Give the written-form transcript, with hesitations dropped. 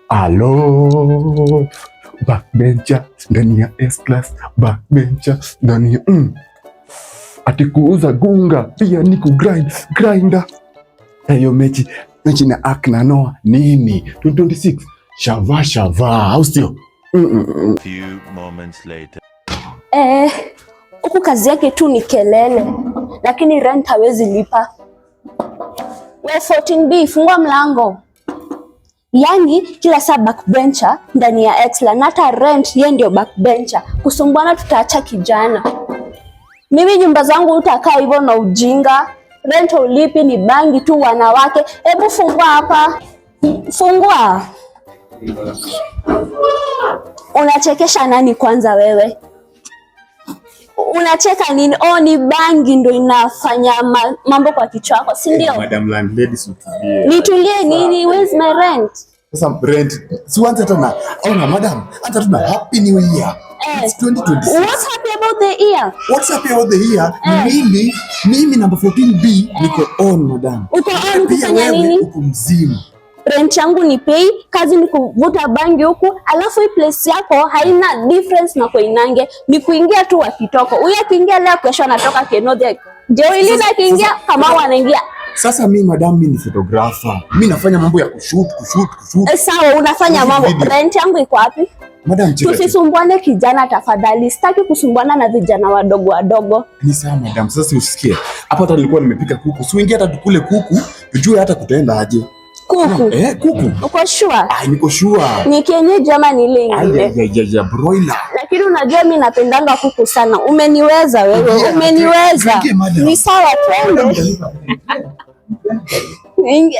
Alo, backbencher ndani ya S class, backbencher ndani ya Ati kuuza gunga pia ni kugrind grinder. Hiyo mechi mechi na ak na Noah nini 2026 shava shava, au sio? Few moments later. Eh, huku kazi yake tu ni kelele, lakini rent hawezi lipa. We 14B, fungua mlango. Yaani kila saa backbencher ndani ya Exla na hata rent ye ndio backbencher. Kusumbuana tutaacha kijana. Mimi nyumba zangu utakaa hivyo na ujinga. Rent ulipi ni bangi tu wanawake. Hebu fungua hapa. Fungua. Unachekesha nani kwanza wewe? Unacheka nini? Oh, ni bangi ndo inafanya mambo kwa kichwa chako, si ndio? Madam landlady, si utulie. Nitulie nini? Where's my rent? Sasa rent, si uanze hata na, ona madam, hata tuna happy new year. Eh. It's 2026. What's happy about the year? What's happy about the year? Eh. Mimi number 14B niko on, madam. Uko on Pia kufanya wewe nini? uko mzima. Rent yangu ni pay, kazi ni kuvuta bangi huku, alafu hii place yako haina difference na Koinange, ni kuingia tu wakitoka. Huyu akiingia leo, kesho anatoka Kenodia. Joelina akiingia, kama anaingia. Sasa mi madam, mi ni photographer. Mi nafanya mambo ya kushoot, kushoot, kushoot. Eh, sawa, unafanya mambo. Video. Rent yangu iko wapi? Madam, cheka tu. Tusisumbuane kijana, tafadhali. Sitaki kusumbuana na vijana wadogo wadogo. Ni sawa madam, sasa usikie. Hapa hata nilikuwa nimepika kuku. Si uingie hata tukule kuku, tujue hata kutaenda aje. Kuku. Eh, kuku. Uko sure? Ah, niko sure. Ni kienyeji ama ni ile Ay, ingine? ay, ay, ay, broiler. Lakini unajua mi napendanga kuku sana. Umeniweza wewe, Ingia, umeniweza. tuingie, madam. Ni sawa, twende. Ingia.